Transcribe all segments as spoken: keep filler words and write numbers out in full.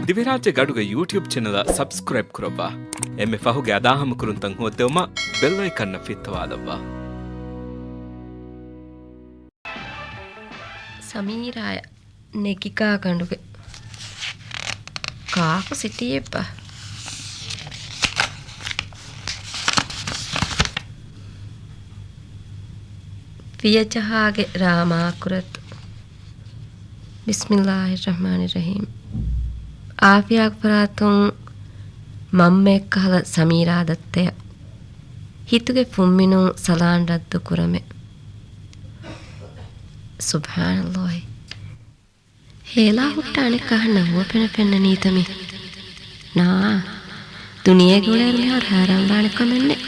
ދިވެހިރާއްޖެ ގަޑުގެ ޔޫޓިއުބް ޗެނަލަށް ސަބްސްކްރައިބް ކުރައްވާ. އެންމެ ފަހުގެ އަދާހަމަކުރުންތައް ހޯއްދެވުމަށް ބެލް އައިކަންއަށް ފިއްތަވާލައްވާ. ސަމީރާއަށް ނެގިގާ ގަނޑުގެ ކާކު ސިޓީއެއްބާ؟ ފިޔަޖަހާގެ ރާ މާކުރަތު. ބިސްމިއްލާހިއްރަޙްމާނިއްރަޙީމް. އާފިޔާގެ ފަރާތުން މަންމައެއްކަހަލަ ސަމީރާ ދައްތަޔަށް ހިތުގެ ފުންމިނުން ސަލާން ރައްދު ކުރަމޭ. ސުބްޙާނައްލާހި. ހޭލާ ހުއްޓާ އަނެއްކާ އަހަންނަށް ހުވަފެނަށް ފެންނަނީތަ މީ؟ ނާ، ދުނިޔޭގެ އުޅޭއިރު މިހާރު ހައިރާންވާނެ ކަމެއް ނެތް.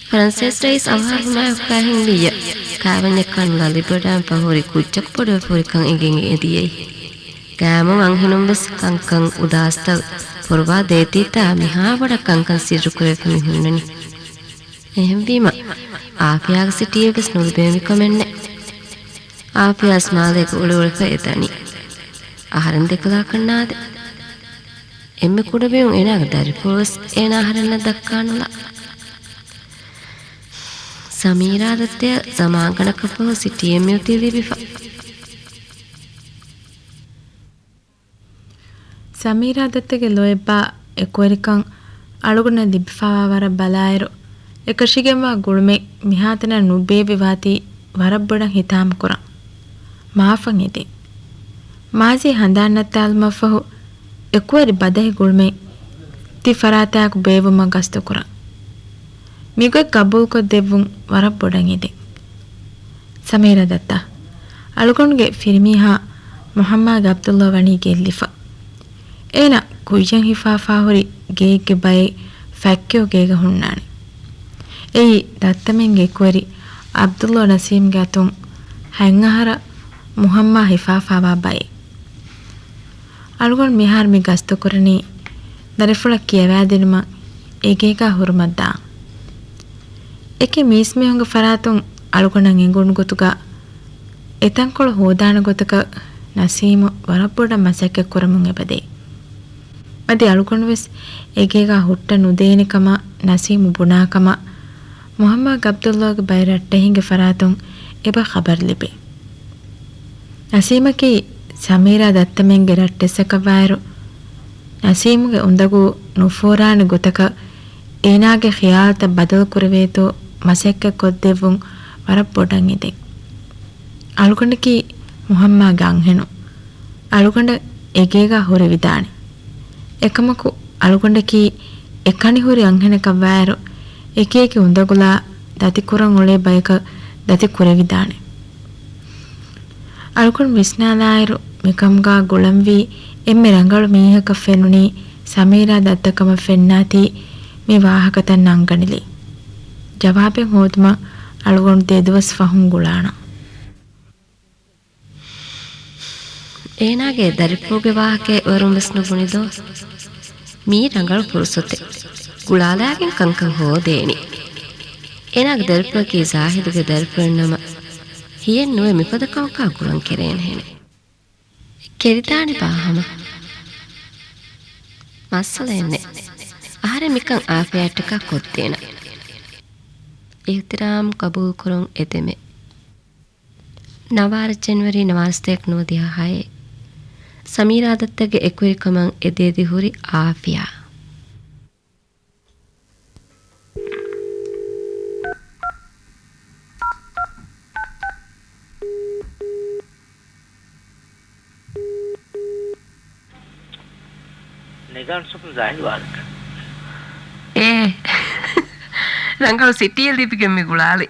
ފަރަންސޭސި ރައީސް އަވަހަށް ހުމާޔަށް ހުއްޓާ ހިނގިއްޔާ، ކާވެންޏެއްކާ ނުލަ ލިބިވަޑައިގެން ފަހުރި ކުއްޖަކު ބޮޑުވެފަ ހުރިކަން އެނގެން އެދިޔައީ. ގާއިމުން އަންހެނުންވެސް ކަންކަން އުދާސްތައް ފޮރުވާ ދޭތީތާ މިހާ ބޮޑަށް ކަންކަން ސިއްރު ކުރެވިފަ މި ހުންނަނީ. އެހެންވީމަ، އާފިޔާގެ ސިޓީއެއްވެސް ނުލިބޭ މިކަމެއް ނެތް. އާފިޔާ ވެސް މާލޭގަ އުޅެ އުޅެފަ އެ ދަނީ. އަހަރެން ދެކަލާކަށް ނާދެ. އެންމެ ކުޑަމިއުން އޭނާގެ ދަރިފުޅުވެސް އޭނާ އަހަރެންނަށް ދައްކާނުލާ. ސަމީރާ ދައްތަޔަށް ޒަމާންގަނޑަކަށްފަހު ސިޓީއެއް މިއޮތީ ލިބިފަ. ސަމީރާ ދައްތަގެ ލޯތްބާ އެކުވެރިކަން އަޅުގަނޑަށް ލިބިފަވާ ވަރަށް ބަލާއިރު، އެކަށީގެންވާ ގުޅުމެއް މިހާތަނަށް ނުބޭއްވި ވާތީ ވަރަށް ބޮޑަށް ހިތާމަކުރަން. މާފަށް އެދެން. މާޒީ ހަނދާން ނައްތާލުމަށްފަހު، އެކުވެރި ބަދަހި ގުޅުމެއް ތި ފަރާތާއެކު ބޭއްވުމަށް ގަސްތުކުރަން. މިގޮތް ގަބޫލުކޮށްދެއްވުން ވަރަށް ބޮޑަށް އެދެން. ސަމީރާ ދައްތާ، އަޅުގަނޑުގެ ފިރިމީހާ މުހައްމާގެ އަބްދުﷲ ވަނީ ގެއްލިފަ. އޭނަ ކުއްޔަށް ހިފާފާ ހުރި ގެއެއްގެ ބައެއް ފައްކެއު ގޭގަ ހުންނާނެ. އެއީ ދައްތަމެންގެ އެކުވެރި އަބްދުﷲ ނަސީމްގެ އަތުން ހަތް އަހަރަށް މުހައްމާ ހިފާފާވާ ބައެއް. އަޅުގަނޑު މިހާރު މި ގަސްތުކުރަނީ ދަރިފުޅަށް ކިޔަވާދިނުމަށް އެގޭގާ ހުރުމަށް ދާން. އެކި މީސްމީހުންގެ ފަރާތުން އަޅުގަނޑަށް އެނގުނު ގޮތުގަ އެތަންކޮޅު ހޯދާނެ ގޮތަކަށް ނަސީމު ވަރަށް ބޮޑަށް މަސައްކަތް ކުރަމުން އެބަދޭ. އަދި އަޅުގަނޑުވެސް އެގޭގާ ހުއްޓަ ނުދޭނެ ކަމަށް ނަސީމު ބުނާ ކަމަށް މުހައްމާގެ އަބްދުﷲގެ ބައެއް ރައްޓެހިންގެ ފަރާތުން އެބަ ޚަބަރު ލިބޭ. ނަސީމަކީ ސަމީރާ ދައްތަމެންގެ ރައްޓެއްސަކަށްވާއިރު، ނަސީމުގެ އުނދަގޫ ނުފޯރާނެ ގޮތަކަށް އޭނާގެ ޚިޔާލުތައް ބަދަލު ކުރެވޭތޯ މަސައްކަތް ކޮށްދެއްވުން ވަރަށް ބޮޑަށް އެދެން. އަޅުގަނޑަކީ މުހައްމާގެ އަންހެނުން. އަޅުގަނޑަށް އެގޭގާ ހުރެވިދާނެ. އެކަމަކު އަޅުގަނޑަކީ އެކަނި ހުރި އަންހެނަކަށް ވާއިރު، އެކި އެކި އުނދަގުލާ ދަތިކުރަން އުޅޭ ބަޔަކަށް ދަތި ކުރެވިދާނެ. އަޅުގަނޑު ވިސްނާލާއިރު، މިކަމުގާ ގުޅަންވީ އެންމެ ރަނގަޅު މީހަކަށް ފެނުނީ ސަމީރާ ދައްތަ ކަމަށް ފެންނާތީ މި ވާހަކަތައް ނަންގަނިލީ. ޖަވާބެއް ހޯދުމަށް އަޅުގަނޑު ދެދުވަސް ފަހުން ގުޅާނަން. އޭނާގެ ދަރިފުޅުގެ ވާހަކައެއް ވަރުން ވެސް ނުބުނިދޯ؟ މީ ރަނގަޅު ފުރުސަތެއް. ގުޅާލާގެން ކަންކަން ހޯދޭނީ. އޭނާގެ ދަރިފުޅަކީ ޒާހިދުގެ ދަރިފުޅެއް ނަމަ، ހިޔެއް ނުވެ މިފަދަ ކަމަކާ ގުޅަން ކެރޭނެހެނެއް. ކެރިދާނެބާ ހަމަ؟ މައްސަލައެއް ނެތް. އަހަރެން މިކަން އާފިޔާއަށްޓަކާ ކޮށްދޭނަން. އިޙްތިރާމް ޤަބޫލުކުރަން އެދެމޭ. ނަވާރަ ޖެނުއަރީ ނަވާރަ ސަތޭކަ ނުވަދިހަ ހައެއް، ސަމީރާ ދައްތަގެ އެކުވެރިކަމަށް އެދޭދި ހުރި އާފިޔާ. ނެގާން ސުކުން ޒާހިދު ވާހަކަ. އޭ. ރަނގަޅު ސިޓީއެއް ލިބިގެން މި ގުޅާލި.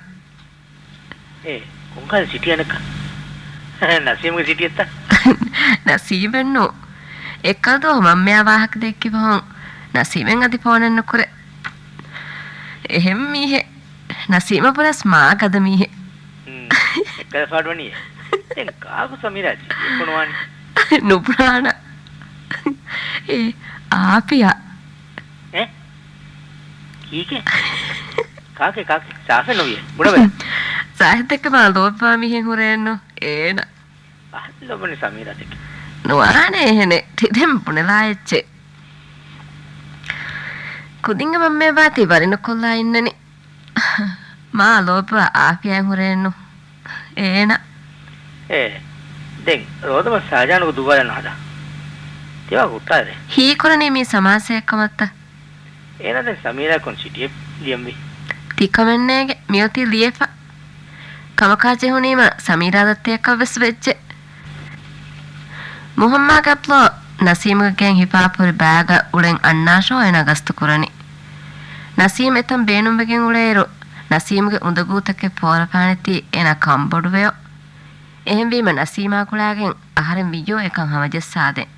އޭ، ކޮންކަހަލަ ސިޓީއަނެއްކަ؟ ނަސީމްގެ ސިޓީއެއްތަ؟ ނަސީމެއްނު. އެއްކަލަ ދުވަހު މަންމަޔާ ވާހަކަ ދެއްކި ފަހުން ނަސީމެއް އަދި ފޯނެއް ނުކުރޭ. އެހެން މީހެއް. ނަސީމަށް ވުރެސް މާ ގަދަ މީހެއް. ހުން، އެއްކަލަ ފާޑުވަނީ. ދެން ކާކު ސަމީރާ ޖީ ކުނުވާނީ؟ ނުބުނާނަ. އޭ، އާފިޔާ. އެ؟ ކީކޭ؟ ކާކޭ، ކާކޭ؟ ސާފެއް ނުވިޔޭ. ބުނަބަލަ. ޒާހިދެއްގެ މާ ލޯބިވާ މީހެއް ހުރެއެއްނު އޭނަ. އަހަން ލޯބިވަނީ ސަމީރާ ދެކެ. ނުވާނެ އެހެނެއް. ތި ދެން ބުނެލާ އެއްޗެއް. ކުދިންގެ މަންމައެއް ވާތީ ވަރިނުކޮށްލާ އިންނަނީ. މާ ލޯބިވާ އާފިޔާއެއް ހުރެއެއްނު. އޭނަ. އޭ، ދެން ރޯދަމަ ސާޖާނުގެ ދުއްވާލަން ހަދާ. ތިވާ ހުއްޓާލެ. ހީކުރަނީ މީ ސަމާސެއް ކަމަށްތަ؟ އޭނަ ދެން ސަމީރާ ކޮން ޗިޓިއެއް ލިޔަންވީ؟ ތިކަމެއްނޭގެ މިއޮތީ ލިޔެފަ. ކަމަކާ ޖެހުނީމަ ސަމީރާ ދައްތައަކަށް ވެސް ވެއްޖެ. މުހައްމާގެ އަބްލޯ ނަސީމުގެ ގެއިން ހިފާފަ ހުރި ބާގަށް އުޅެން އަންނާށޯ އޭނަ ގަސްތު ކުރަނީ. ނަސީމް އެތަން ބޭނުންވެގެން އުޅޭއިރު، ނަސީމުގެ އުނދަގޫތަކެއް ފޯރަފާނެތީ އޭނަ ކަންބޮޑުވެޔޯ. އެހެންވީމަ ނަސީމާ ގުޅާގެން އަހަރެން ވިއްޔޯ އެކަން ހަމަޖައްސާދޭން.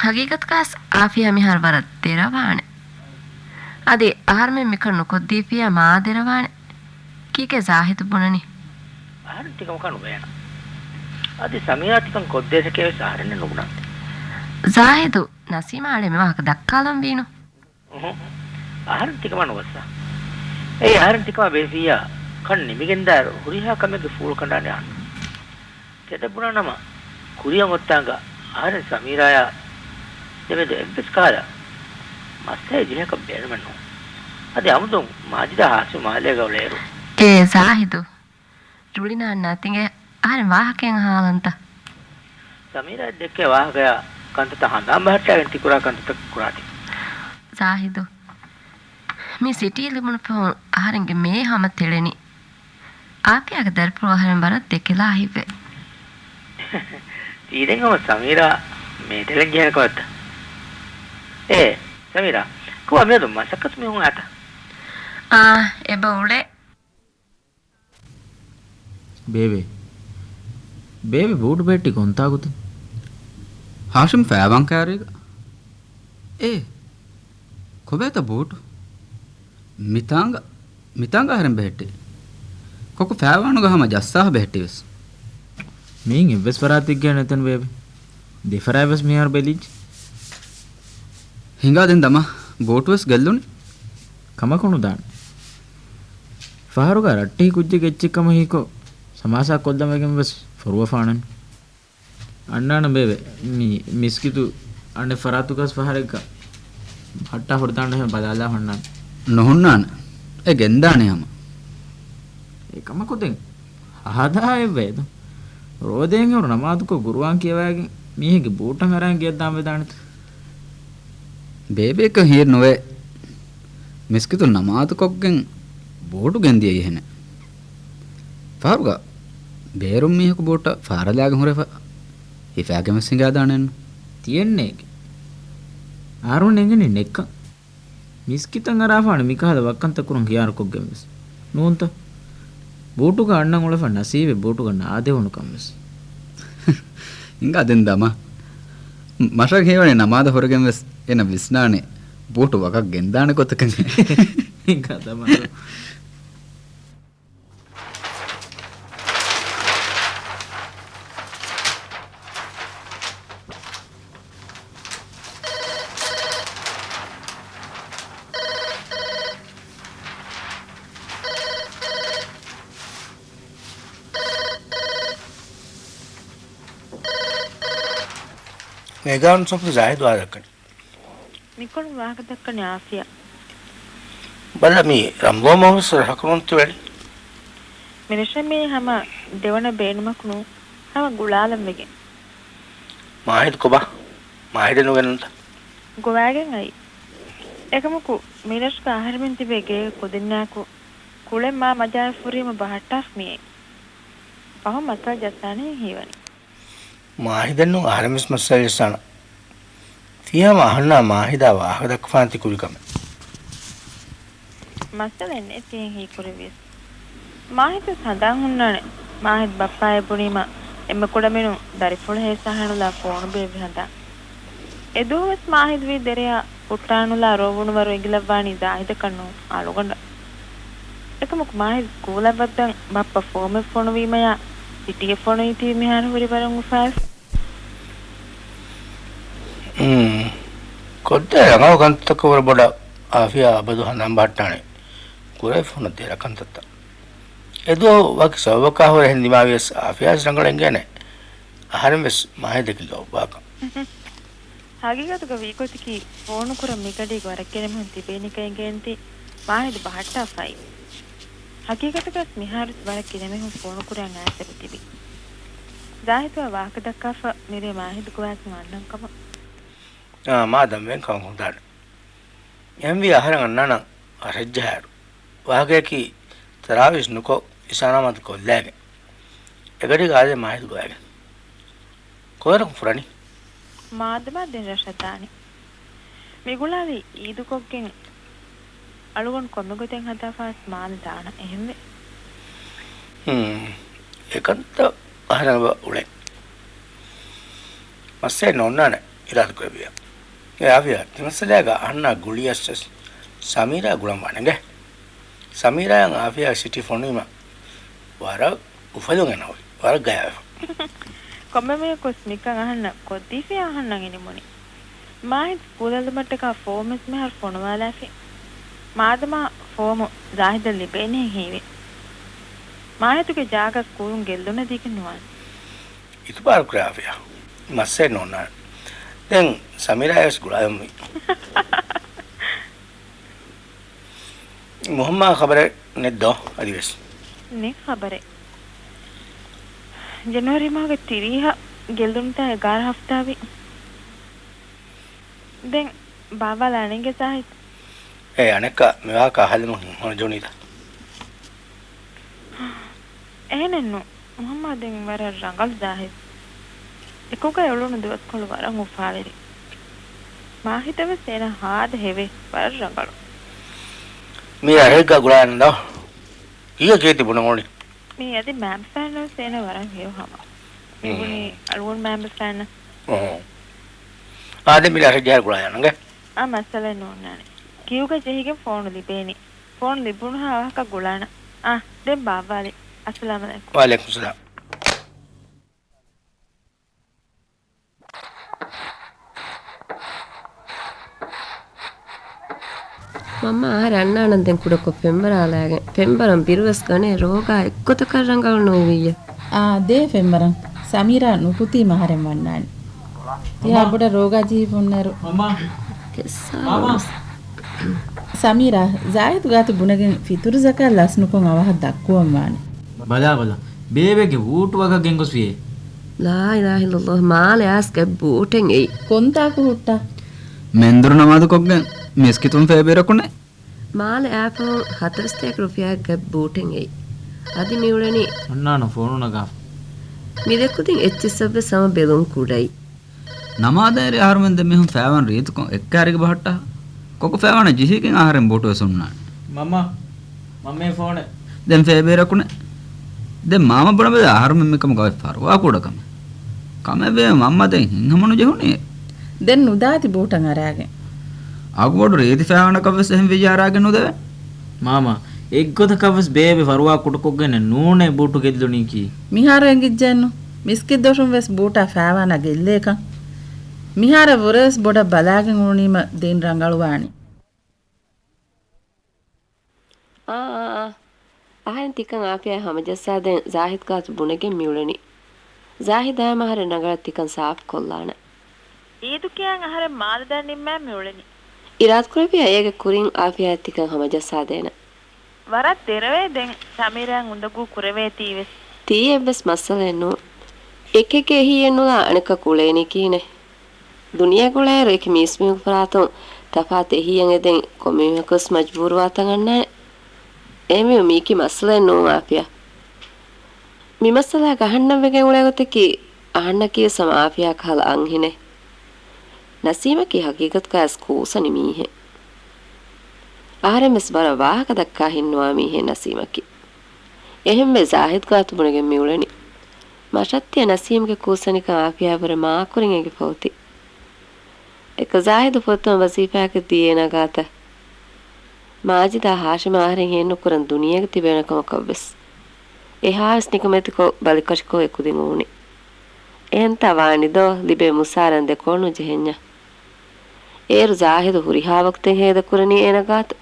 ހަގީގަތުގަސް އާފިޔާ މިހާރު ވަރަށް ދެރަވާނެ. އަދި އަހަރުމެން މިކަން ނުކޮށްދީފިއްޔާ މާ ދެރަވާނެ. ކީކޭ ޒާހިދު ބުނަނީ؟ އަހަރެން ތިކަމަކާ ނުބޭނަ. އަދި ސަމީރާ ތިކަން ކޮށްދޭށެކޭ ވެސް އަހަރެންނެއް ނުބުނާނެ. ޒާހިދު، ނަސީމާ އަޅެ މި ވާހަކަ ދައްކާލަންވީނު. އުހު. އަހަރެން ތިކަމާ ނުބައްސާ. އެއީ އަހަރެން ތިކަމާ ބޭފިއްޔާ ކަން ނިމިގެންދާއިރު ހުރިހާ ކަމެއްގެ ފޫޅު ކަނޑާނެ އަންނަ. ތެދެއް ބުނާނަމަ، ކުރިއަށް އޮތްތާނގަ އަހަރެން ސަމީރާޔާ ދެމެދު އެއްވެސް ކަހަލަ މައްސަލައެއް ޖެހޭކަށް ބޭނުމެއް ނޫން. އަދި އަމުދުން މާޖިދާ ހާސިމް މާލޭގަ އުޅޭއިރު. އޭ ޒާހިދު، ރުޅިނާންނާ ތިނގެ އަހަރެން ވާހަކައެއް އަހާލަންތަ؟ ސަމީރާ ދެއްކޭ ވާހަކަޔާ ކަންތައްތައް ހަނދާން ބަހައްޓާގެން ތިކުރާ ކަންތައްތައް ކުރާތި. ޒާހިދު، މި ސިޓީ ލިބުނު ފަހުން އަހަރެންގެ މޭ ހަމަ ތެޅެނީ. އާފިޔާގެ ދަރިފުޅު އަހަރެން ވަރަށް ދެކެލާ ހިތްވޭ. ތީދެން ހަމަ ސަމީރާ މޭ ތެޅެން ޖެހޭނެ ކަމެއްތަ؟ އޭ، ސަމީރާ، ކޮބާ މިއަދު މަސައްކަތު މީހުން އާތަ؟ އާ، އެބަ އުޅޭ. ބޭބެ. ބޭބެ ބޫޓު ބެހެއްޓި ކޮންތާކުތަ؟ ހާޝިމް ފައިވާން ކާރީގަ. އޭ، ކޮބޭތަ ބޫޓު؟ މިތާނގަ، މިތާނގަ އަހަރެން ބެހެއްޓި. ކޮކު ފައިވާނުގަ ހަމަ ޖައްސާފަ ބެހެއްޓިވެސް. މީން އެއްވެސް ފަރާތެއްގެ ނެތެން ބޭބެ. ދެފަރާތް ވެސް މިހާރު ބެލިއްޖެ. ހިނގާ ދެން ދަމާ، ބޫޓު ވެސް ގެއްލުނީ. ކަމަކު ނުދާނެ. ފަހަރުގަ ރައްޓެހި ކުއްޖެއްގެ އެއްޗެއް ކަމަށް ހީކޮށް، ސަމާސާ ކޮށްލަން ވެގެން ވެސް ފޮރުވަފާނަން. އަންނާނަން ބޭބެ، މި މިސްކިތު އަނެއް ފަރާތުގަސް ފަހަރެއްގަ ހައްޓާ ހުރިދާން އެހެން ބަލާލާ ހަންނާނެ. ނުހުންނާނެ. އެ ގެންދާނެ ހަމަ. އެ ކަމަކު ދެން ހަދާ އެއްވައެދު. ރޯދައިން އިރު ނަމާދުކޮށް ގުރުއާން ކިޔަވައިގެން މީހެއްގެ ބޫޓަށް އަރާން ގެއަށް ދާން ވެދާނެތަ؟ ބޭބެއަކަށް ހީރު ނުވޭ. މިސްކިތު ނަމާދުކޮށްގެން ބޫޓު ގެންދިޔައީ އެހެނެއް. ފަހަރުގަ ބޭރުން މީހަކު ބޫޓަށް ފަހަރަލާގެން ހުރެފަ ހިފާގެން ވެސް ހިނގާދާނެއެއްނު. ތިއެއްނޭގެ. އަހަރުމެން އެނގެނީ ނެއްކަން. މިސްކިތަށް އަރާފާނެ މިކަހަލަ ވައްކަންތައް ކުރަން ހިޔާރުކޮށްގެން ވެސް. ނޫންތަ؟ ބޫޓުގަ އަންނަން އުޅެފަ ނަސީބެއް ބޫޓުގަ ނާދެވުނުކަން ވެސް. ހިނގާ ދެން ދަމާ. މަށަށް ހީވަނީ ނަމާދަށް ހުރެގެން ވެސް އޭނަ ވިސްނާނެ ބޫޓު ވަކަށް ގެންދާނެ ގޮތަކަށް. ހިނގާ ދަމާ. ނޭގާން ސޮފްޓް ޒާހިދު އާދަކަން. މިކޮޅުން ވާހަކަ ދައްކަނީ އާފިޔާ. ބަލަ، މީ ރަމްލޯ މަހުސް ރަހަކުނުން ތިވެނި. މިނަށަށް މީ ހަމަ ދެވަނަ ބޭނުމަކު ނޫން. ހަމަ ގުޅާލަން ވެގެން. މާހިދު ކޮބާ؟ މާހިދެއް ނުގެންނަންތަ؟ ގޮވާގެން އައީ. އެކަމަކު މިނަށްގަ އަހަރެމެން ތިބޭ ގޭގެ ކުދިންނާއެކު ކުޅެން މާ މަޖާއެއް ފުރީމަ ބަހައްޓާފަ މިއައީ. ފަހުން މައްސަލަ ޖައްސާނީ ހީވަނީ. މާހިދެއްނު އަހަރެން ވެސް މައްސަލަ ޖައްސާނަން. ތިޔަމަ އަހަންނާ މާހިދާ ވާހަކަ ދައްކަފާނެ ތި ކުރި ކަމެއް. މައްސަލައެއް ނެތް ތިހެން ހީކުރެއްވިޔަސް. މާހިދުވެސް ހަނދާން ހުންނާނެ. މާހިދު ބައްޕާއޭ ބުނީމަ އެންމެ ކުޑަމިނުން ދަރިފުޅަށް ހޭސާހަނުލާ ފޯނު ބޭއްވި ހަނދާން. އެދުވަހުވެސް މާހިދުވީ ދެރަޔާ ހުއްޓާނުލާ ރޯވުނުވަރު އެނގިލައްވާނީ ޒާހިދަކަށް ނޫން އަޅުގަނޑަށް. އެކަމަކު މާހިދު ސްކޫލަށް ވައްދަން ބައްޕަ ފޯމެއް ފޮނުވީމަޔާ ސިޓީއެއް ފޮނުވީތީ މިހާރު ހުރި ވަރަށް އުފާވެފަ. އުން. ކޮށްދޭ ރަނގަޅު ކަންތައްތަކަށް ވަރަށް ބޮޑަށް އާފިޔާ އަބަދު ހަނދާން ބަހައްޓާނެ. ކުރެވިފަ ހުންނަ ދެރަ ކަންތައްތައް. އެދުވަހު ވަކި ސަބަބަކާ ހުރެ އެހެން ދިމާވިޔަސް އާފިޔާވެސް ރަނގަޅަށް އެނގޭނެ. އަހަރެން ވެސް މާހިދަކީ ލޯބިވާކަން. ހަގީގަތުގަ ވީގޮތަކީ ފޯނުކުރަން މިގަޑީގަ ވަރަށް ގިނަ މީހުން ތިބޭނެކަން އެނގޭނެތީ މާހިދު ބަހައްޓާފައި. ހަގީގަތުގަސް މިހާރު ވަރަށް ގިނަ މީހުން ފޯނުކުރަން އައިސް އެބަ ތިބި. ޒާހިދުއާ ވާހަކަ ދައްކާފަ މިރޭ މާހިދު ގޮވާގެން އަންނަން ކަމަށް. އާ، މާ ދަންވެން ކަމަށް ހުންދާނެ. އެހެންވީ އަހަރެން އަންނާނަން ރަށްޖަހާއިރު. ވާހަކަޔަކީ ތަރާވީސް ނުކޮށް އިސާނާމަތު ކޮށްލައިގެން. އެގަޑީގަ އާދޭ މާހިދު ގޮވައިގެން. ކޮންއިރަކުން ފުރަނީ؟ މާދަމާ ދެން ރަށަށް ދާނީ. މިގުޅާލީ އީދުކޮށްގެން އަޅުގަނޑު ކޮންމެ ގޮތެއް ހަދާފަވެސް މާލެ ދާނަން އެހެންވެ. ހުން. އެކަންތައް އަހަރެން އެބަ އުޅެން. މައްސަލައެއް ނޯންނާނެ އިރާދަކުރެއްވިއްޔާ. އެ އާފިޔާ، ތިމައްސަލައިގަ އަހަންނާ ގުޅިޔަސް ވެސް ސަމީރާ ގުޅަން ވާނެ އިނގޭ. ސަމީރާއަށް އާފިޔާ ސިޓީ ފޮނުވީމަ ވަރަށް އުފަލުން އެންނަ ހުރި. ވަރަށް ގަޔާވެފަ. ކޮންމެ މީހަކުވެސް މިކަން އަހަންނަށް ކޮށްދީފިޔާ އަހަންނަށް އިނިމުނީ. މާހިދު ސްކޫލް އެޅުމަށްޓަކާ ފޯމް ވެސް މިހާރު ފޮނުވާލާފި. މާދަމާ ފޯމު ޒާހިދަށް ލިބޭނެހެން ހީވޭ. މާހިދުގެ ޖާގަ ސްކޫލުން ގެއްލުނަށް ދީގެން ނުވާނެ. އިތުބާރު ކުރާފިޔާ. މައްސަލައެއް ނޯންނާނެ. ދެން ސަމީރާޔަށް ވެސް ގުޅާލަމުން ވީ. މުހައްމާ ޚަބަރެއް ނެތްދޯ އަދިވެސް؟ ނެތް ޚަބަރެއް. ޖެނުއަރީ މަހުގެ ތިރީހަ ގެއްލުންތާ އެގާރަ ހަފްތާވީ. ދެން ބާއްވާލާނެ އިނގޭ ޒާހިދު. އޭ އަނެއްކާ މިވާހަކަ އަހަލުމުން ހިތްހަމަޖެހުނީތަ؟ އެހެނެއްނު. މުހައްމާ ދެން ވަރަށް ރަނގަޅު ޒާހިދު. އެކުގައި އުޅުނު ދުވަސްކޮޅު ވަރަށް އުފާވެރި. މާހިދަށްވެސް އޭނާ ހާދަ ހެވޭ ވަރަށް ރަނގަޅު. މީ އަހަރެއްގަ ގުޅާން ދޯ. ކީއް ކީއްތި ބުނަން އުޅުނީ؟ މީ އަދި މާމަފާނަށްވެސް އޭނާ ވަރަށް ހެޔޮ ހަމަ. މި ބުނީ އަޅުގަނޑު މާމަފާނަށް. އާދެ މި އަހަރެއް ޖަހާ ގުޅާ ޔާނަނގެ. އާ މައްސަލައެއް ނޯންނާނެ. ކިޔުގަ ޖެހިގެން ފޯނު ލިބޭނީ. ފޯނު ލިބުނުހާ ވާހަކަ ގުޅާނަ. އާ، ދެން ބާއްވާލި. އައްސަލާމް އަލައިކުމް. ވައަލައިކުމް ސަލާމް. މަންމަ އަހަރެން އަންނާނަން ދެން ކުޑަކޮށް ފެންވަރާލާގެން. ފެންވަރަން ބިރުވެސް ގަނޭ ރޯގާ އެއްގޮތަކަށް ރަނގަޅު ނުވިއްޔަ. އާ، ދޭ ފެންވަރަން. ސަމީރާ ނުކުތީމަ އަހަރެން ވަންނާނެ. ތިހާ ބޮޑަށް ރޯގާ ޖެހިފަ އޮންނައިރު. ސަމީރާ، ޒާހިދު ގާތު ބުނެގެން ފިތުރު ޒަކާތް ލަސްނުކޮށް އަވަހަށް ދައްކުވަން ވާނެ. ބަލާ ބަލާ. ބޭބެގެ ވޫޓު ވަގަށް ގެންގޮސްފިއޭ. ލާ އިލާހަ އިއްލައްލާހު، މާލެ އާސްގެ ބޫޓެއް އެއީ. ކޮންތާކު ހުއްޓާ؟ މެންދުރު ނަމާދުކޮށްގެން މިސްކިތުން ފޭބޭރަކުނެ. މާލެ އާފަހުން ހަތަރުސަތޭކަ ރުފިޔާގެ ބޫޓެއް އެއީ. އަދި މިއުޅެނީ. އަންނާނަ ފޯނު ނަގާ. މި ދެކުދިން އެއްޗިއްސަށްވެސް ހަމަ ބެލުން ކުޑައި. ނަމާދަށް އެރި އަހަރުމެން ދެމީހުން ފައިވާން ރީތިކޮށް އެއްކާރިގެ ބަހައްޓާ. ކޮކު ފައިވާނަށް ޖެހިގެން އަހަރެން ބޫޓުވެސް ހުންނާނެ. މަމާ، މަންމައެއް ފޯނެއް. ދެން ފޭބޭރަކުނެ. ދެން މާމަ ބުނަމެދެ އަހަރުމެން މިކަމުގައި ފަރުވާ ކުޑަކަމެއް. ކަމެއްވޭ މަންމަ ދެން ހިތްހަމަނުޖެހުނީ. ދެން ނުދާތި ބޫޓަށް އަރާގެން. އަގުބޮޑު ރީތި ފައިވާނަކަށްވެސް އެހެން ވިއްޔާރާގެން ނުދެވޭ. މާމަ، އެއްގޮތަކަށްވެސް ބޭބެ ފަރުވާ ކުޑަކޮށްގެން ނޫނޭ ބޫޓު ގެއްލުނީކީ. މިހާރު އެނގިއްޖެއެއްނު. މިސްކިތް ދޮށުން ވެސް ބޫޓާ ފައިވާނާ ގެއްލޭކަން. މިހާރަށް ވުރެވެސް ބޮޑަށް ބަލާގެން އުޅުނީމަ ދެން ރަނގަޅުވާނީ. އާ، އާ، އާ. އަހަރެން ތިކަން އާފިޔާ ހަމަޖައްސާދޭން ޒާހިދު ގާތު ބުނެގެން މިއުޅެނީ. ޒާހިދާ އަހަރެން ރަނގަޅަށް ތިކަން ސާފު ކޮށްލާނަ. އީދު ކިޔާން އަހަރެން މާލެ ދާން ނިންމާ މިއުޅެނީ. އިރާދަކުރެއްވިޔާ އޭގެ ކުރިން އާފިޔާ ތިކަން ހަމަޖައްސާދޭނަ. ވަރަށް ދެރަވޭ ދެން ސަމީރާ އުނދަގޫ ކުރެވޭތީވެސް. ތީ އެއްވެސް މައްސަލައެއް ނޫން. އެކެކޭ އެހީއެއް ނުލާ އަނެއްކާ ކުޅޭނީ ކިހިނެއް؟ ދުނިޔެ ގުޅޭއިރު އެކި މީސްމީހުންގެ ފަރާތުން ތަފާތު އެހީއެއް އެދެން ކޮންމެ މީހަކުވެސް މަޖްބޫރުވާތަން އަންނާނެ. އެހެންވީމަ މީކީ މައްސަލައެއް ނޫން އާފިޔާ. މި މައްސަލާގަ އަހަންނަށް ވެގެން އުޅޭ ގޮތަކީ އަހަންނަކީވެސް ހަމަ އާފިޔާ ކަހަލަ އަންހެނެއް. ނަސީމަކީ ހަގީގަތުގައިވެސް ކޫސަނި މީހެއް. އަހަރެންވެސް ވަރަށް ވާހަކަ ދައްކާ ހިންނުވާ މީހެއް ނަސީމަކީ. އެހެންވެ ޒާހިދު ގާތު ބުނެގެން މިއުޅެނީ. މަށަށް ތިޔަ ނަސީމްގެ ކޫސަނިކަން އާފިޔާއަށްވުރެ މާކުރިން އެނގިފަ އޮތީ. އެކަ ޒާހިދު ފުރަތަމަ ވަޒީފާއަކަށް ދީ އޭނާ ގާތަށް. މާޖިދާ ހާޝިމާ އަހަރެން ހެޔޮނުކުރަން ދުނިޔޭގަ ތިބޭނެ ކަމަކަށްވެސް. އެހާވެސް ނިކަމެތިކޮށް ބަލިކަށިކޮށް އެކުދިން އުޅުނީ. އެހެންތާ ވާނީ ދޯ ލިބޭ މުސާރަން ދެކޮޅުން ޖެހެންޏާ. އޭރު ޒާހިދު ހުރިހާ ވަގުތެއް ހޭދަކުރަނީ އޭނާ ގާތު.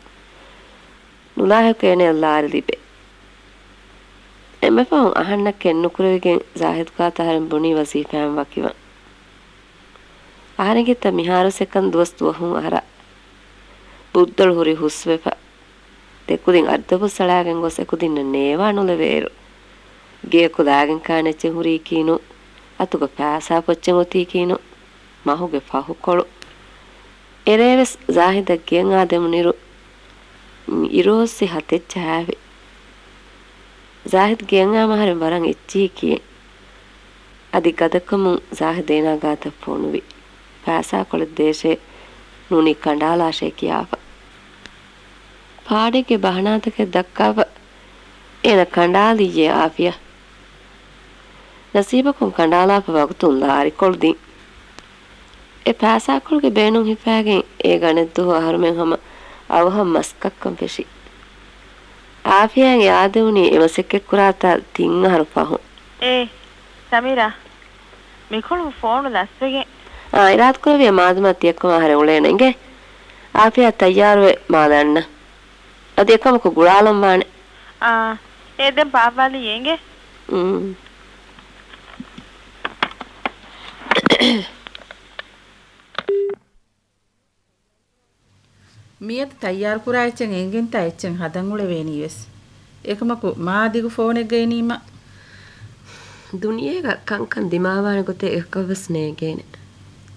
ނުލާހިކު އޭނަޔަށް ލާރި ލިބޭ. އެންމެ ފަހުން އަހަންނަށް ކެތްނުކުރެވިގެން ޒާހިދު ކާތަ އަހަރެން ބުނީ ވަޒީފާއިން ވަކިވަން. އަހަރެންގެ ތަ މިހާރުސް އެކަން ދުވަސް ދުވަހުން އަހަރާ ބުއްދަޅު ހުރި ހުސްވެފަ. ދެކުދިން އައްދަބު ސަޅާގެން ގޮސް އެކުދިންނަށް ނޭވާ ނުލެވޭއިރު، ގެޔަކު ލާގެން ކާނެ އެއްޗެއް ހުރީކީނު، އަތުގަ ފައިސާ ކޮއްޗެއް އޮތީކީނު، މަހުގެ ފަހުކޮޅު. އެރޭވެސް ޒާހިދަށް ގެޔަށް އާ ދެމުނިރު، އިރުއޮއްސި ހަތެއް ޖަހާފި. ޒާހިދް ގެޔަށް އާމަ އަހަރެން ވަރަށް އެއްޗިހި ކިޔޭ. އަދި ގަދަކަމުން ޒާހިދް އޭނާ ގާތަށް ފޮނުވި. ފައިސާކޮޅެއް ދޭށޭ، ނޫނީ ކަނޑާލާށޭ ކިޔާފަ. ފާޑެއްގެ ބަހަނާތަކެއް ދައްކާފަ އޭނަ ކަނޑާލިއްޔޭ އާފިޔާ. ނަސީބަކުން ކަނޑާލާފަ ވަގުތުން ލާރިކޮޅު ދިން. އެ ފައިސާކޮޅުގެ ބޭނުން ހިފާގެން އޭ ގަނެއްދުވަހު އަހަރުމެން ހަމަ އަވަހަށް މަސްކައްކަން ފެށި. އާފިޔާއަށް އެ އާދެވުނީ އެ މަސައްކަތްކުރާތާ ތިން އަހަރު ފަހުން. އޭ، ސަމީރާ، މިކޮޅުން ފޯނު ލަސްވެގެން. އާ، އިރާދަކުރެއްވިޔާ މާދަމާ ތިޔައްކަމާ އަހަރެން އުޅޭނަ އިނގޭ. އާފިޔާ ތައްޔާރުވެ މާލެ އަންނަ. އަދި އެކަމަކު ގުޅާލަން ވާނެ. އާ، އޭ ދެން ބާއްވާލީ އިނގޭ. އުން. މިއަދު ތައްޔާރުކުރާ އެއްޗެއް އެނގެންތާ އެއްޗެއް ހަދަން އުޅެވޭނީވެސް. އެކަމަކު މާ ދިގު ފޯނެއްގައި ނީމަ. ދުނިޔޭގަ ކަންކަން ދިމާވާނެ ގޮތެއް އެކަކަށްވެސް ނޭނގޭނެ.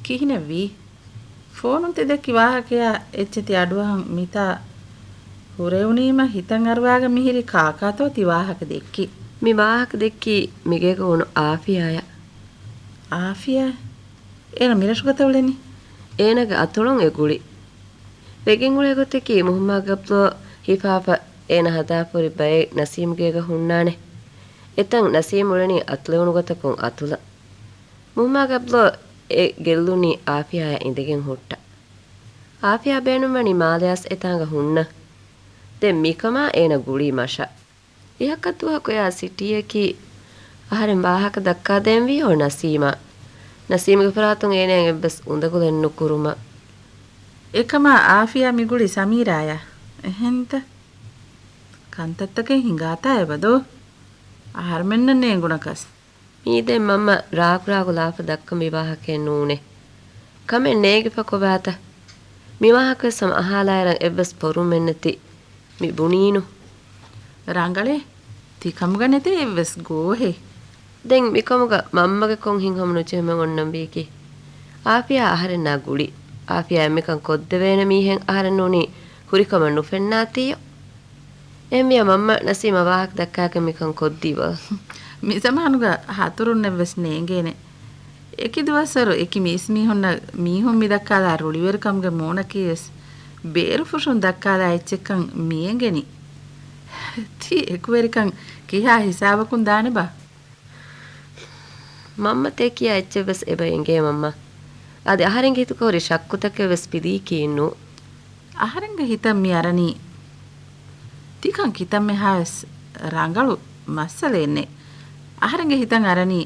ކިހިނެއްވީ؟ ފޯނުން ތި ދެއްކި ވާހަކަޔާ އެއްޗެތި އަޑުއަހަން މިތާ ހުރެވުނީމަ ހިތަށް އަރުވާގެން މިހިރީ ކާކާތޯ ތި ވާހަކަ ދެއްކީ؟ މި ވާހަކަ ދެއްކީ މިގޭގަ އުޅުނު އާފިޔާއަށް. އާފިޔާ؟ އޭނަ މިރަށުގަތަ އުޅެނީ؟ އޭނަގެ އަތޮޅުން އެ ގުޅި. ވެގެން އުޅޭ ގޮތަކީ މުހައްމާގަބްލޯ ހިފާފަ އޭނަ ހަދާފަ ހުރި ބައެއް ނަސީމްގޭގަ ހުންނާނެ. އެތަން ނަސީމް އުޅެނީ އަތުލެވުނު ގޮތަކުން އަތުލަން. މުހައްމާގަބްލޯ އެ ގެއްލުނީ އާފިޔާއަށް އިނދެގެން ހުއްޓަ. އާފިޔާ ބޭނުންވަނީ މާލެއަސް އެތާނގަ ހުންނަ. ދެން މިކަމާ އޭނަ ގުޅީ މަށަށް. އިހަކަށް ދުވަހަކު އެއާ ސިޓީއަކީ އަހަރެން ވާހަކަ ދައްކާދޭންވީ އޯ ނަސީމާ. ނަސީމްގެ ފަރާތުން އޭނައަށް އެއްވެސް އުނދަގުލެއް ނުކުރުމަށް. އެކަމާ އާފިޔާ މިގުޅި ސަމީރާޔާ. އެހެންތަ؟ ކަންތައްތަކެއް ހިނގާތާ އެބަދޯ؟ އަހަރުމެންނަށް ނޭނގުނަކަސް. މީ ދެން މަންމަ ރާގުރާގު ލާފަ ދައްކަން މި ވާހަކައެއް ނޫނޭ. ކަމެއް ނޭނގިފަ ކޮބާތަ؟ މި ވާހަކަވެސް ހަމަ އަހާލާއިރަށް އެއްވެސް ފޮރުވުމެއްނެތި މި ބުނީނު. ރަނގަޅޭ، ތިކަމުގަ ނެތޭ އެއްވެސް ގޯހެއް. ދެން މިކަމުގަ މަންމަގެ ކޮން ހިތްހަމަނުޖެހުމެއް އޮންނަންވީކީ؟ އާފިޔާ އަހަރެންނާ ގުޅި. އާފިޔާއަށް މިކަން ކޮށްދެވޭނެ މީހެއް އަހަރެން ނޫނީ ހުރިކަމަށް ނުފެންނާތީޔޯ. އެހެންވިޔަ މަންމަ ނަސީމަށް ވާހަކަ ދައްކާގެން މިކަން ކޮށްދީބަ؟ މިޒަމާނުގަ ހަތުރުންނެއްވެސް ނޭނގޭނެ. އެކި ދުވަސްވަރު އެކި މީސްމީހުންނަށް މީހުން މިދައްކާލާ ރުޅިވެރިކަމުގެ މޫނަކީވެސް ބޭރުފުށުން ދައްކާލާ އެއްޗެއްކަން މިއެނގެނީ. ތީ އެކުވެރިކަން ކިހާ ހިސާބަކުން ދާނެބާ؟ މަންމަ ތޭ ކިޔާ އެއްޗެއްވެސް އެބަ އެނގޭ މަންމަ. އަދި އަހަރެންގެ ހިތުގަ ހުރި ޝައްކުތަކެއްވެސް ފިލީކީއްނު. އަހަރެންގެ ހިތަށް މި އަރަނީ ތިކަން ކިތަންމެހާވެސް ރަނގަޅު މައްސަލައެއްނެއް. އަހަރެންގެ ހިތަށް އަރަނީ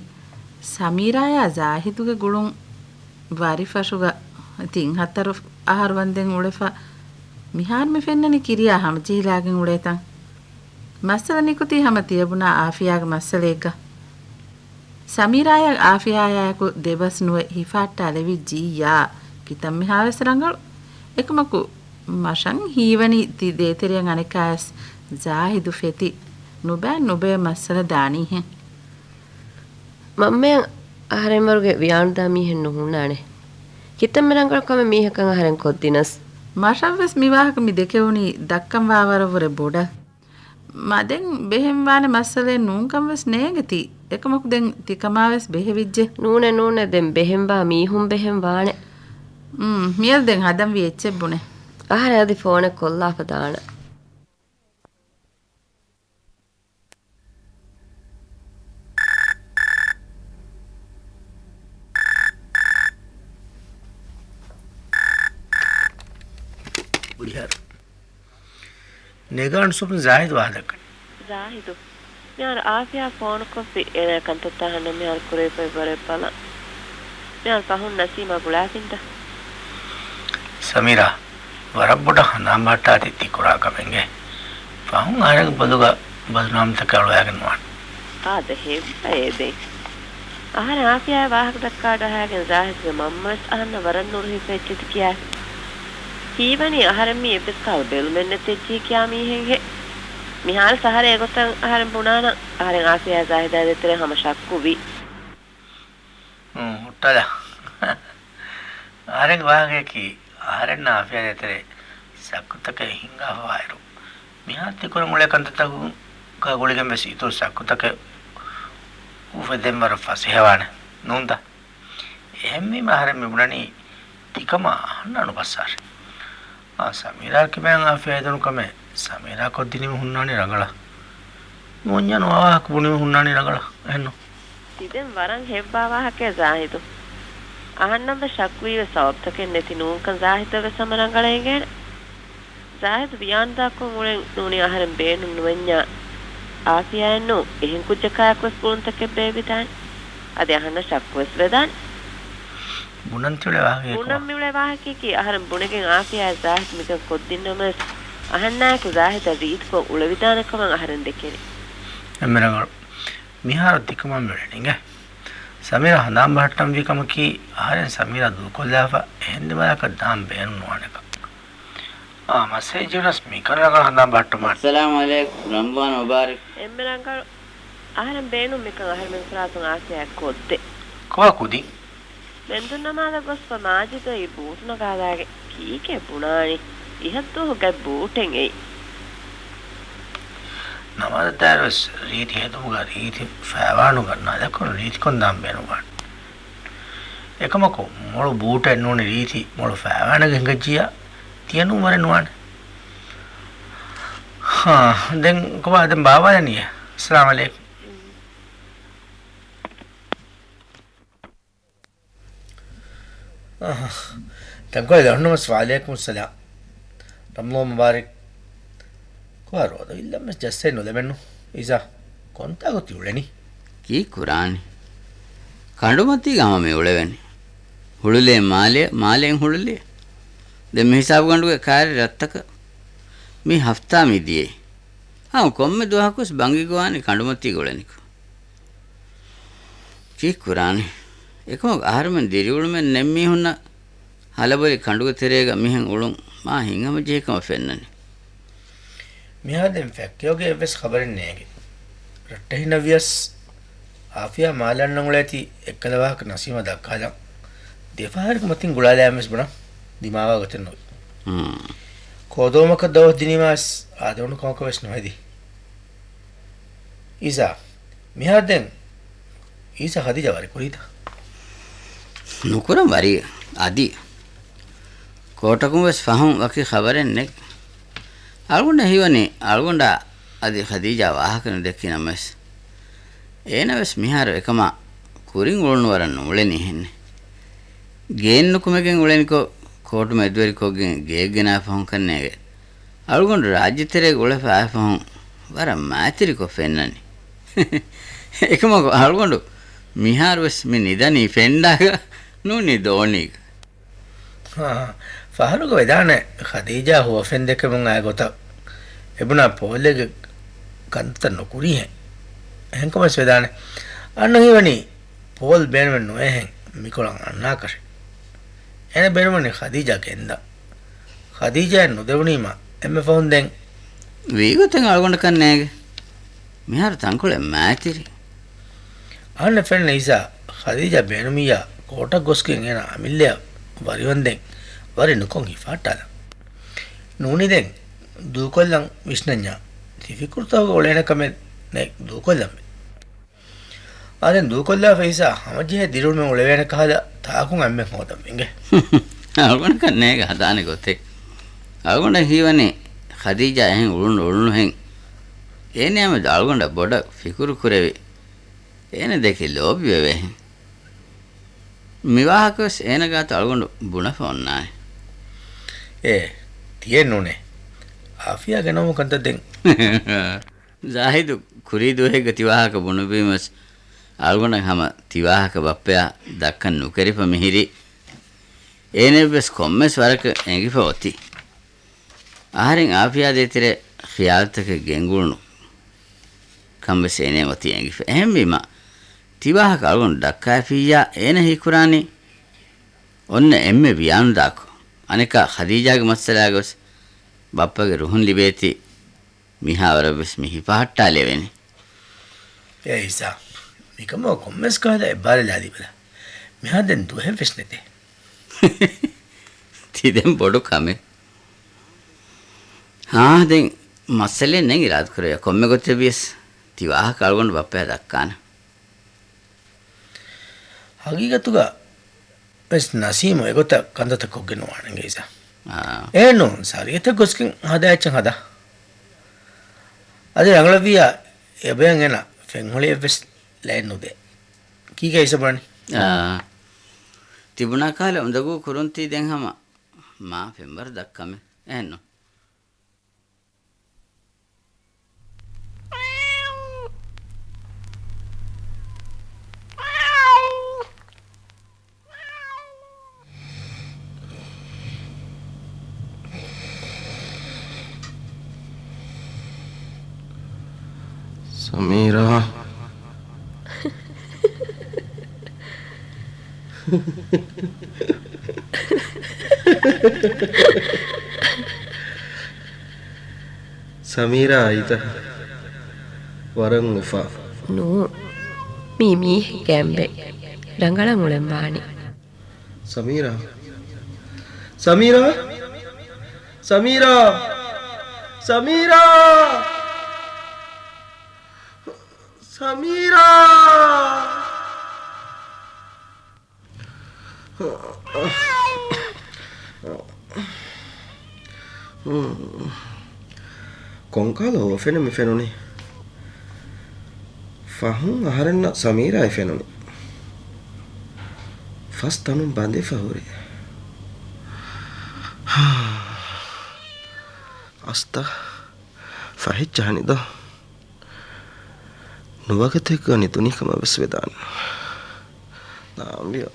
ސަމީރާޔާ ޒާހިދުގެ ގުޅުން ވަރިފަށުގަ ތިން ހަތަރު އަހަރު ވަންދެން އުޅެފަ މިހާރު މި ފެންނަނީ ކިރިޔާ ހަމަޖެހިލާގެން އުޅޭތަން. މައްސަލަ ނިކުތީ ހަމަ ތިޔަބުނާ އާފިޔާގެ މައްސަލައެއްގަ. ސަމީރާޔަށް އާފިޔާޔާއެކު ދެބަސް ނުވެ ހިފަހައްޓާލެވިއްޖިއްޔާ ކިތަންމެހާވެސް ރަނގަޅު. އެކަމަކު، މަށަށް ހީވަނީ ތި ދޭތެރެއަށް އަނެއްކާވެސް ޒާހިދު ފެތި ނުބައި ނުބައި މައްސަލަ ދާނީހެން. މަންމައަށް އަހަރެންވަރުގެ ވިޔާނުދާ މީހެއް ނުހުންނާނެ. ކިތަންމެ ރަނގަޅު ކަމެއް މީހަކަށް އަހަރެން ކޮށްދިނަސް. މަށަށްވެސް މިވާހަކަ މި ދެކެވުނީ ދައްކަން ވާވަރަށްވުރެ ބޮޑަށް. މަދެން ބެހެންވާނެ މައްސަލައެއް ނޫންކަން ވެސް ނޭނގެތީ. އެކަމަކު ދެން ތިކަމާވެސް ބެހެވިއްޖެ. ނޫނޭ، ނޫނޭ، ދެން ބެހެންވާ މީހުން ބެހެންވާނެ. މް، މިއަދު ދެން ހަދަންވީ އެއްޗެއް ބުނެ. އަހަރެން އަދި ފޯނެއް ކޮށްލާފަ ދާނަ. ނޭގާން ސުޕް ޒާހިދު ވާހަކަ. ޒާހިދު. މިހާރު އާފިޔާ ފޯނުކޮށްފި އޭނާ ކަންތައްތައް އަހަންނަށް މިހާރު ކުރެވިފައި ވަރަށް ބަލަން. މިހާރު ފަހުން ނަސީމާ ގުޅާފިންތަ؟ ސަމީރާ، ވަރަށް ބޮޑަށް ހަނދާން ބަހައްޓާތި ތި ކުރާ ކަމެއްގެ. ފަހުން އަހަރެންގެ ބޮލުގަ ބަދުނާމްތަކެއް އަޅުވައިގެން ނުވާނެ. އާދެ، ހެއްވައޭ ދެން؟ އަހަރެން އާފިޔާއާ ވާހަކަ ދައްކާ ޑަހާގެން ޒާހިދުގެ މަންމަވެސް އަހަންނަށް ވަރަށް ނުރުހިފަ އެއްޗެތި ކިޔާފި. ހީވަނީ އަހަރެން މީ އެއްވެސް ކަހަލަ ބެލުމެއް ނެތިއްޖީ ކިޔާ މީހެއްހެ. މިހާރު ސަހަރަ އެގޮތަށް އަހަރެން ބުނާނަން، އަހަރެން އާފިޔާ ޒާހިދާ ދޭތެރޭ ހަމަ ޝައްކުވި. ހުން، ހުއްޓާލާ. އަހަރެންގެ ވާހަކަޔަކީ އަހަރެންނާ އާފިޔާ ދޭތެރޭ ސައްކުތަކެއް ހިނގާފަވާއިރު، މިހާރު ތިކުރަން އުޅޭ ކަންތައްތަކުގަ ގުޅިގެން ވެސް އިތުރު ސައްކުތަކެއް އުފެދެން ވަރަށް ފަސޭހަވާނެ ނޫންތަ؟ އެހެންވީމަ އަހަރެން މި ބުނަނީ ތިކަމާ އަހަންނާ ނުބައްސާށޭ. އާ، ސަމީރާ ކިބައިން އާފިޔާ ދެނު ކަމެއް ސަމީރާ ކޮށްދިނީމަ ހުންނާނީ ރަނގަޅަށް. ނޫންޏާ ނުވާ ވާހަކަ ބުނީމަ ހުންނާނީ ރަނގަޅަށް. އެހެންނު؟ ތިދެން ވަރަށް ހެއްވާ ވާހަކައެއް ޒާހިދު. އަހަންނަށްވެސް ޝައްކުވީވެސް ސަބަބުތަކެއް ނެތި ނޫންކަން ޒާހިދަށްވެސް ހަމަ ރަނގަޅަށް އެނގޭނެ. ޒާހިދު ވިޔާނުދާކޮށް އުޅެން ނޫނީ އަހަރެން ބޭނުން ނުވެންޏާ އާފިޔާއެއްނު އެހެން ކުއްޖަކާއެކުވެސް ގުޅުންތަކެއް ބޭއްވިދާނެ. އަދި އަހަންނަށް ޝައްކުވެސް ވެދާނެ. ބުނަން ތިއުޅޭ ވާހަކައެއް ބުނަން ކޮބާ؟ މިއުޅޭ ވާހަކަޔަކީ އަހަރެން ބުނެގެން އާފިޔާއާ ޒާހިދު މިކަން ކޮށްދިންނަމަވެސް، އަހަންނާއެކު ޒާހިދަށް ރީތިކޮށް އުޅެވިދާނެ ކަމަށް އަހަރެން ދެކެނީ. އެންމެ ރަނގަޅު. މިހާރު ތިކަމާ މިއުޅެނީ އިނގޭ. ސަމީރާ ހަނދާން ބަހައްޓަންވީ ކަމަކީ، އަހަރެން ސަމީރާ ދޫކޮށްލާފަ އެހެން ދިމާލަކަށް ދާން ބޭނުން ނުވާނެކަން. އާ، މަސް ހެއްޔެވެސް މިކަން ރަނގަޅަށް ހަނދާން ބަހައްޓަމާ. އައްސަލާމު ޢަލައިކުމް، ރަމަޟާން މުބާރަކް. އެންމެ ރަނގަޅު. އަހަރެން ބޭނުން މިކަން އަހަރެމެން ފުރާތުން އާފިޔާއަށް ކޮށްދޭ. ކޮބާ ކުދިން؟ މެންދުން ނަމާދަށް ގޮސްފަ މާޖިދު އައީ ބޫޓު ނަގާލާގެން. ކީކޭ ބުނާނީ؟ އިހަށްދުވަހު ގަތް ބޫޓެއް އެއީ. ނަމާދަށް ދާއިރުވެސް ރީތި ހެދުމުގަ ރީތި ފައިވާނުގަ ނަލަކުން ރީތިކޮށް ދާން ބޭނުންވާނެ. އެކަމަކު މޮޅު ބޫޓެއް ނޫނީ ރީތި މޮޅު ފައިވާނެއްގަ ހިނގައްޖިއްޔާ ތިޔަ ނޫން ވަރެއް ނުވާނެ. ހާ، ދެން ކޮބާ ދެން ބާވާލަނީ؟ އައްސަލާމު ޢަލައިކުމް. އަހަ. ތަންކޮޅެއް ދަންނަމަސް ވަޢަލައިކުމުއްސަލާމް. ރަމަޟާން މުބާރަކް. ކޮބާ ރޯދަ އިއްލަން ވެސް ޖައްސައެއް ނުލެމެންނު. އީސާ، ކޮންތާކު ތި އުޅެނީ؟ ކީއްކުރާނީ؟ ކަނޑުމަތީގަ ހަމަ މި އުޅެވެނީ. ހުޅުލޭ މާލެ، މާލެއިން ހުޅުލޭ. ދެން މި ހިސާބުގަނޑުގެ ކާރި ރަށްތަކަށް މި ހަފްތާ މި ދިޔައީ. ހަމަ ކޮންމެ ދުވަހަކުވެސް ބަނގިގޮވާނީ ކަނޑުމަތީގަ އުޅެނިކޮށް. ކީއްކުރާނީ؟ އެކަމަކު އަހަރުމެން ދިރިއުޅުމެއް ނެތް މީހުންނަށް ހަލަބޮލި ކަނޑުގެ ތެރޭގަ މިހެން އުޅުން މާ ހިތްހަމަޖެހިކަމަށް ފެންނަނީ. މިހާ ދެން ފެކްޓްރީގެ އެއްވެސް ޚަބަރެއް ނޭނގެ. ރައްޓެހިންނަށް ވިޔަސް އާފިޔާ މާލެ އަންނަން އުޅޭތީ އެއްކަލަ ވާހަކަ ނަސީމަށް ދައްކާލަން. ދެފަހަރަކު މަތިން ގުޅާލާން ވެސް ބުނަން ދިމާވާ ގޮތެއް ނުވި. ހުން. ކޯދޯމަކަށް ދައުވަތު ދިނީމަވެސް އާދެވުނު ކަމަކަށް ވެސް ނުހެދި. އީސާ، މިހާރު ދެން އީސާ ޚަދީޖާ ވަރި ކުރީތަ؟ ނުކުރަން ވަރީ އަދި. ކޯޓަކުން ވެސް ފަހުން ވަކި ޚަބަރެއް ނެތް. އަޅުގަނޑަށް ހީވަނީ އަޅުގަނޑާ އަދި ޚަދީޖާ ވާހަކަ ނުދެއްކި ނަމަވެސް، އޭނަ ވެސް މިހާރު އެކަމާ ކުރިން އުޅުނު ވަރަށް ނޫޅެނީ ހެންނެއް. ގެއިން ނުކުމެގެން އުޅެނިކޮށް، ކޯޓު މެދުވެރިކޮށްގެން ގެއެއް ގެނާ ފަހުން ކަންނޭގެ. އަޅުގަނޑު ރާއްޖެތެރޭގަ އުޅެފަ އައި ފަހުން ވަރަށް މާތިރިކޮށް ފެންނަނީ. އެކަމަކު އަޅުގަނޑު މިހާރުވެސް މި ނިދަނީ ފެންޑާގަ ނޫނީ ދޯނީގަ. އާ، ފަހަރުގަ ވެދާނެ ޚަދީޖާ ހުވަފެން ދެކެމުން އައި ގޮތަށް އެބުނާ ޕޯލްގެ ކަންތައް ނުކުރީހެން. އެހެންކަމަސް ވެދާނެ. އަންނަ ހީވަނީ ޕޯލް ބޭނުމެއް ނުވޭހެން މިކޮޅަށް އަންނާކަށެއް. އޭނަ ބޭނުމަނީ ޚަދީޖާ ގެންދަން. ޚަދީޖާއަށް ނުދެވުނީމަ އެންމެ ފަހުން ދެން. ވީގޮތެއް އަޅުގަނޑަކަށް ނޭނގެ. މިހާރު ތަންކޮޅެއް މާތިރި. އަހަންނަށް ފެންނަ އީސާ ޚަދީޖާ ބޭނުމިއްޔާ ކޯޓަށް ގޮސްގެން އޭނަ އަމިއްލަޔަށް ވަރިވަންދެން ވަރި ނުކޮށް ހިފާއްޓާލަން. ނޫނީ ދެން ދޫކޮށްލަން ވިސްނަންޏާ ތި ފިކުރުތަކުގަ އުޅޭނެ ކަމެއް ނެތް ދޫކޮށްލަން ވެ. އާދެން ދޫކޮށްލާފަ އީސާ ހަމަޖެހޭ ދިރިއުޅުމެއް އުޅެވޭނެ ކަހަލަ ތާކުން އެންމެން ހޯދަން އިނގޭ. އަޅުގަނޑަކަށް ނޭގެ ހަދާނެ ގޮތެއް. އަޅުގަނޑަށް ހީވަނީ ޚަދީޖާ އެހެން އުޅުނު އުޅުނުހެން. އޭނަޔާމެދު އަޅުގަނޑަށް ބޮޑަށް ފިކުރު ކުރެވި. އޭނަ ދެކެ ލޯބިވެވޭހެން. މިވާހަކަވެސް އޭނަ ގާތު އަޅުގަނޑު ބުނެފަ އޮންނާނެ. އޭ، ތިޔެއް ނޫނޭ. އާފިޔާ ގެނައުމު ކަންތައް ދެން. ޒާހިދު ކުރީ ދުވަހެއްގަ ތިވާހަކަ ބުނެވީމަސް، އަޅުގަނޑަށް ހަމަ ތިވާހަކަ ބައްޕަޔާ ދައްކަން ނުކެރިފަ މިހިރީ. އޭނައަށްވެސް ކޮންމެސް ވަރަކަށް އެނގިފަ އޮތީ. އަހަރެން އާފިޔާ ދޭތެރޭ ޚިޔާލުތަކެއް ގެންގުޅުނު ކަން ވެސް އޭނައަށް އޮތީ އެނގިފަ. އެހެންވީމަ، ތިވާހަކަ އަޅުގަނޑު ދައްކާފިއްޔާ އޭނަ ހީކުރާނީ އޮންނަ އެންމެ ވިޔާނުދާކު. އަނެކާ ޚަދީޖާގެ މައްސަލާގަވެސް ބައްޕަގެ ރުހުން ލިބޭތީ މިހާވަރަށްވެސް މި ހިފަހައްޓާލެވެނީ. އޭ އީސާ، މިކަމަށް ކޮންމެސް ކަހަލަ އެއްބާރެއް ލާދީބަލަ. މިހާ ދެން ދުވަހެއްވެސް ނެތޭ. ތި ދެން ބޮޑު ކަމެއް. ހާ، ދެން މައްސަލައެއް ނެތް އިރާދަކުރެއްވިޔާ ކޮންމެ ގޮތެއްވިޔަސް ތި ވާހަކަ އަޅުގަނޑު ބައްޕަޔަށް ދައްކާނަން. ހަގީގަތުގަ ވެސް ނަސީމު އެގޮތަށް ކަންތައްތައް ކޮށްގެން ނުވާނެ އީސާ. އާ. އެހެންނޫން، ސާރިއަތަށް ގޮސްގެން ހަދާ އެއްޗެއް ހަދާ. އަދި ރަނގަޅަށްވިއްޔާ އެބަޔަށް އޭނަ ފެންހޮޅިއެއްވެސް ލައެއް ނުދޭ. ކީކޭ އީސާ ބުނަނީ؟ އާ. ތިބުނާ ކަހަލަ އުނދަގޫ ކުރުންތީ ދެން ހަމަ މާ ފެންވަރު ދައްކަމެއް. އެހެންނު. ސަމީރާ. ސަމީރާ އައީތަ؟ ވަރަށް އުފާ. ނޫ. މީ މީހެއްގެ އަނބެއް. ރަނގަޅަށް އުޅެން ވާނެ. ސަމީރާ. ސަމީރާ. ސަމީރާ. ސަމީރާ. ސަމީރާ. ކޮންކަހަލަ ހޯފެއް މި ފެނުނީ؟ ފަހުން އަހަރެންނަށް ސަމީރާއި ފެނުނީ. ފަސް ތަނުން ބަނދެފަ ހުރި. އަސްތަ ފަހެއް ޖަހަނިދޯ. ނުވަގަތެއްގަ ނިދުނީ ކަމަށް ވެސް ވެދާނެ. ނާމް ވިޔޯ.